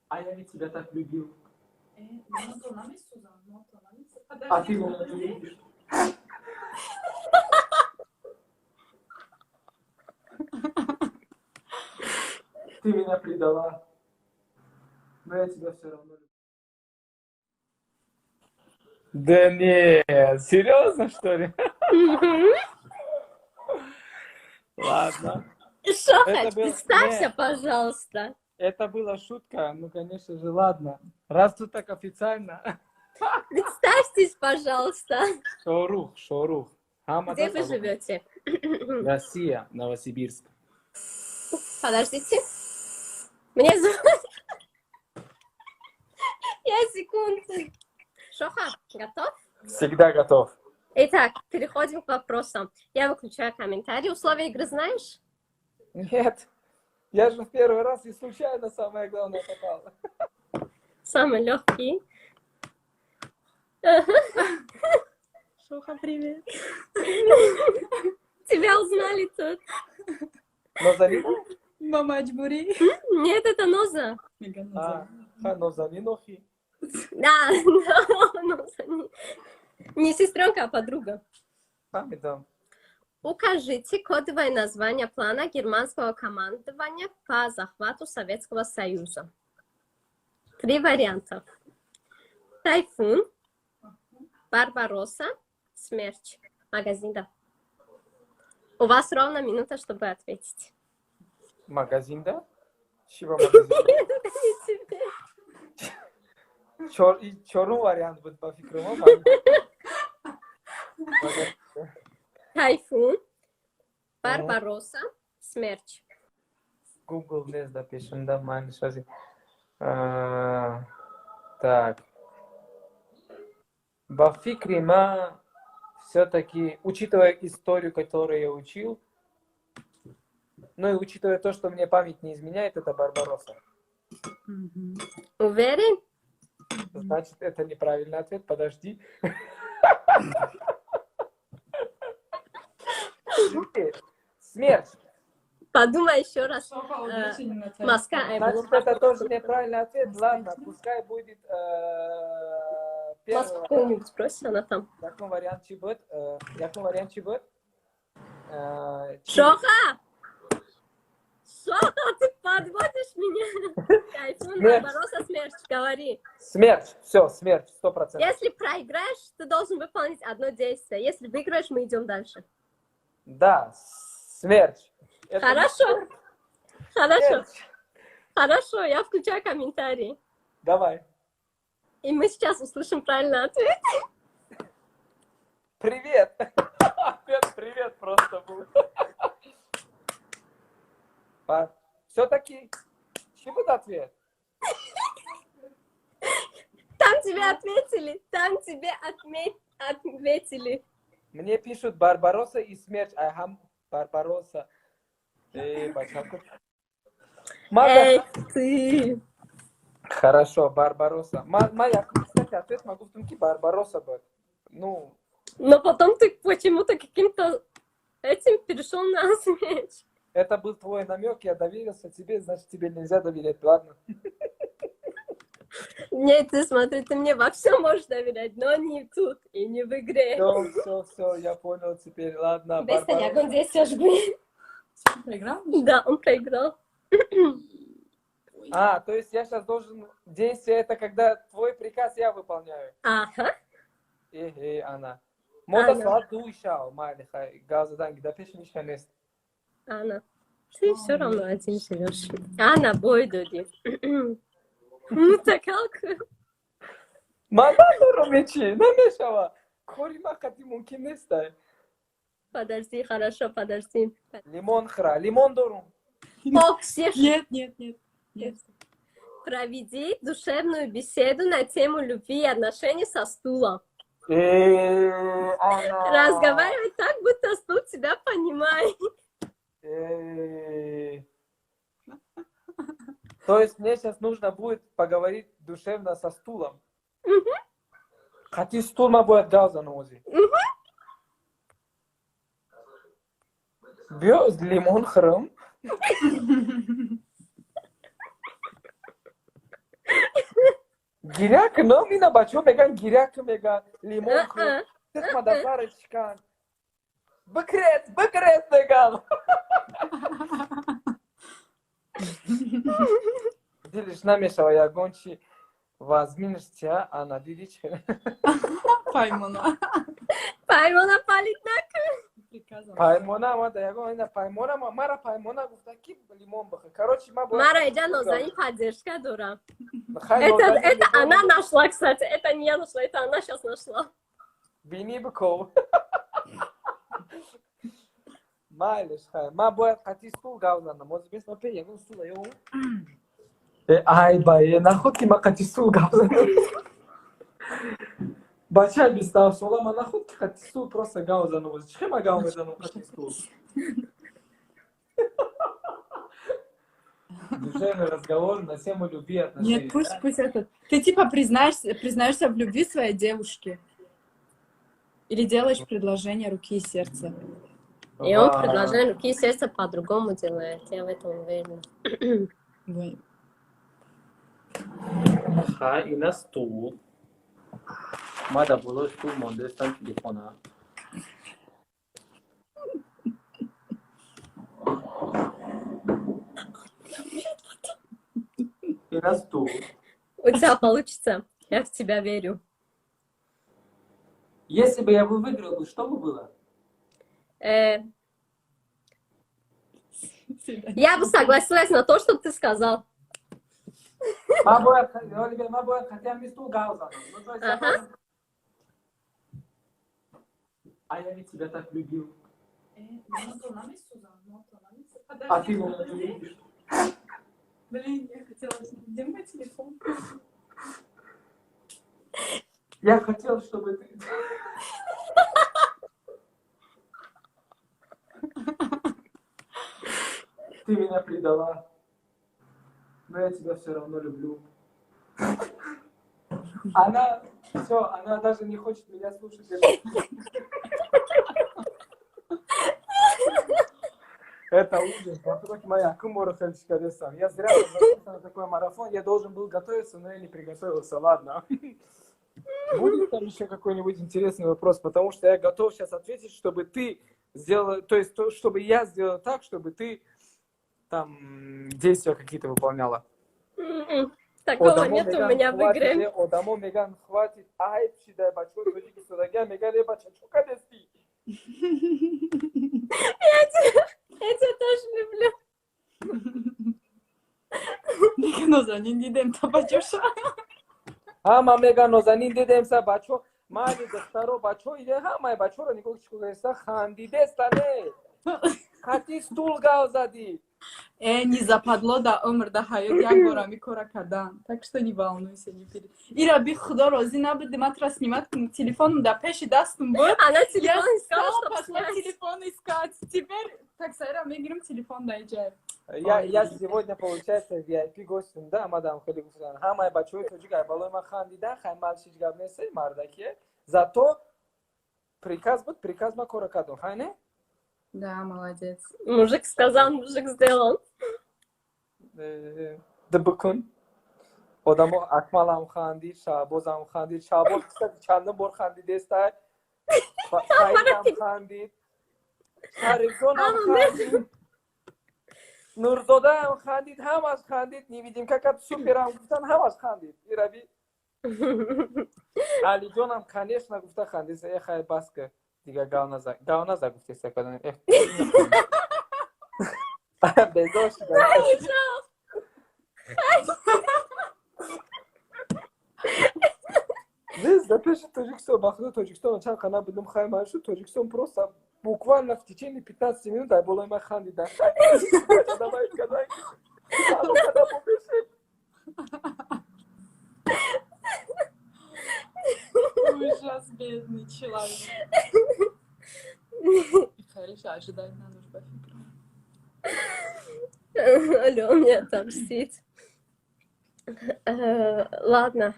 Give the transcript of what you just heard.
А я ведь тебя так любил. А ты меня не любишь. Ты меня предала. Но я тебя все равно люблю. Да нет, серьезно, что ли? Ладно. Шохач, представься, пожалуйста. Это была шутка, ну, конечно же, ладно. Раз тут так официально. Представьтесь, пожалуйста. Шорух, Шорух. Где вы живете? Россия, Новосибирск. Подождите. Мне звонят. Я секунду. Шоха, готов? Всегда готов. Итак, переходим к вопросам. Я выключаю комментарии. Условия игры знаешь? Нет. Я же в первый раз и случайно, самое главное, попал. Самый легкий. Шоха, привет. Тебя узнали тут. Нозанина? Мама Аджбури. Нет, это Ноза. А, Нозанинохи. Да, Нозанин. Не сестренка, а подруга. Да. Укажите кодовое название плана германского командования по захвату Советского Союза. Три варианта. Тайфун, Барбаросса, Смерч. Магазин, да. У вас ровно минута, чтобы ответить. Магазин, да? Чего магазин? Чорум вариант будет по фикру. Тайфун, Барбаросса, Смерч. Google нест да пишем, да, ман шази. Так. Ба фикри ма все-таки, учитывая историю, которую я учил, ну и учитывая то, что мне память не изменяет, это Барбаросса. Уверен? Значит, это неправильный ответ. Подожди. Смерч. Подумай еще раз. Москва. Значит, это тоже неправильный ответ. Ладно, пускай будет первый. Москву спроси, она там. Яком вариант чи будет? Яком вариант чи будет? Шоха! Шоха, ты подводишь меня. Тайфун, Барбаросса, Смерч, говори. Смерч, все, Смерч, 100%. Если проиграешь, ты должен выполнить одно действие. Если выиграешь, мы идем дальше. Да, Смерч. Это хорошо, смерч. Хорошо. Смерч. Хорошо, я включаю комментарии. Давай. И мы сейчас услышим правильный ответ. Привет. Ответ привет просто был. Все-таки, чему ответ? Там тебе ответили, там тебе ответили. Мне пишут Барбаросса и Смерч. Ага, Барбаросса. Эй, бачаку. Эй, ты. Хорошо, Барбаросса. Моя, кстати, ответ могу в тумке Барбаросса будет. Ну. Но потом ты почему-то каким-то этим перешел на Смерч. Это был твой намек, я доверился тебе, значит, тебе нельзя доверять, ладно? Нет, ты смотри, ты мне во всем можешь доверять, но не тут и не в игре. Все, все, все, я понял теперь, ладно. Бестаняк, он здесь аж был. Он проиграл? Да, он проиграл. А, то есть я сейчас должен... Действие это когда твой приказ я выполняю. Ага. Эй, она. Мода сладуйшау, малихай, газаданги, да пиши нишанест. Анна, ты все равно один живешь. Анна, бой дуди. Ну, такалку. Мама, ромечи, намешава. Корима хати мумкин нестай. Подожди, хорошо, подожди. Лимон хра, лимон дорум. О, всех. Нет, нет, нет, нет. Проведи душевную беседу на тему любви и отношений со стулом. Разговаривай так, будто стул тебя понимает. То есть мне сейчас нужно будет поговорить душевно со стулом. Хати стул ма будет газа нози. Биё, лимон хӯрам. Гиря кунам, ина бачаҳо мегӯянд, гиря кун, мегӯянд, лимон хӯр, тухма дар сарат шикан. Бикрез, бикрез, мегӯянд. Дилиш намешава ягон чи вазминаш тия, ана диди чи. Паймона. Паймона палит накун. Паймона омада ягон ина паймона мара паймона гуфта ки лимон бихӯр. Короче, ма бояд Мара иҷа Нозанин поддержка дорам. Это она нашла, кстати. Это не я нашла, это она сейчас нашла. Бини биков. Майлиш, хай. Ма бояд қатъи стул гав занам. Ҳозир бес ма пе ягон стула ё. Э, ай ба, э, наход ки ма қатъи стул гав занам. Бачаи 27 сола ма наход ки қатъи стул просто гав занам. Ҳозир чӣ ма гав мезанам қатъи стул? Душевный разговор на тему любви, отношений. Нет, пусть, пусть этот. Ты типа признаешься в любви своей девушке? Или делаешь предложение руки и сердца? И он предложение руки и сердца по-другому делает, я в этом уверена. Ой. Ха, и на стул. Ма да болои стул мондестам телефона. И на стул. У тебя получится, я в тебя верю. Если бы я бы выиграл, бы, что бы было? Я бы согласилась на то, что ты сказал. Ма бояд, ма бояд хотя бы стул гав занам. Ну, то есть я А я ведь тебя так любил. А ты меня не любишь. Блин, я хотела... Где мой телефон? Я хотел, чтобы ты... Ты меня предала, но я тебя все равно люблю. Она, все, она даже не хочет меня слушать. Это ужас. Моя кумора. Я зря согласился на такой марафон. Я должен был готовиться, но я не приготовился. Ладно. Будет там еще какой-нибудь интересный вопрос, потому что я готов сейчас ответить, чтобы ты сделала, то есть, то, чтобы я сделала так, чтобы ты там действия какие-то выполняла. Такого нет у меня в игре. Одамо меган хватит, айб шидай бачо тоҷики содага меган э бача чо кадести? Я тебя тоже люблю. Мега Нозанин дидем та бачоша. Ҳама мега Нозанин дидем са бачо, мали духтаро бачо иде ҳамаи бачоро нигоҳ чӣ кардеста хандидеста не. Қати стул гав задӣ. Э, не западло да умр да ҳаёт як бора ми кора кардан. Так что не волнуйся, не пере. Ира би худо розӣ набуди, ман тура снимать кунам. Телефоном да пеши дастум буд. Она телефон Я искала, стала чтобы пошла снять. Телефон искать. Теперь так сайра мегирим телефон да иҷа. Я сегодня, получается, VIP гостем, да, мадам хеле гуфтан. Ҳамаи бачаҳои тоҷик ай балои ман хандидан, хай малшич гап нест, мардаке. Зато приказ буд, приказ ма кора кардам, хай не? Да, молодец. Мужик сказал, мужик сделал. Дбикун. Одамо Акмалам хандид, Шаҳбозам хандид. Шаҳбоз, кстати, чандин бор хандидестай. Саидам хандид. Шарифҷонам хандид. Нурзодаам хандид, ҳамаш хандид. Невидимка кад суперам гуфтан, ҳамаш хандид. Ираби Алиҷонам, конечно, гуфта хандид. Э, хай, бас ка. Дига гав наза. Гав наза гуфтеста кадан. Э. Безор шуда. Ужас. Нест, да пеши Тоҷикистон, ба худо Тоҷикистон чанд қана будум, хай ман шуд Тоҷикистон просто буквально в течение 15 минут ай болои ман хандидан. Давай, кадай. Када попеши. Ужас, бедный человек. Хорошо, ожидать на нужба фикр. Алло, меня отомстить. Ладно.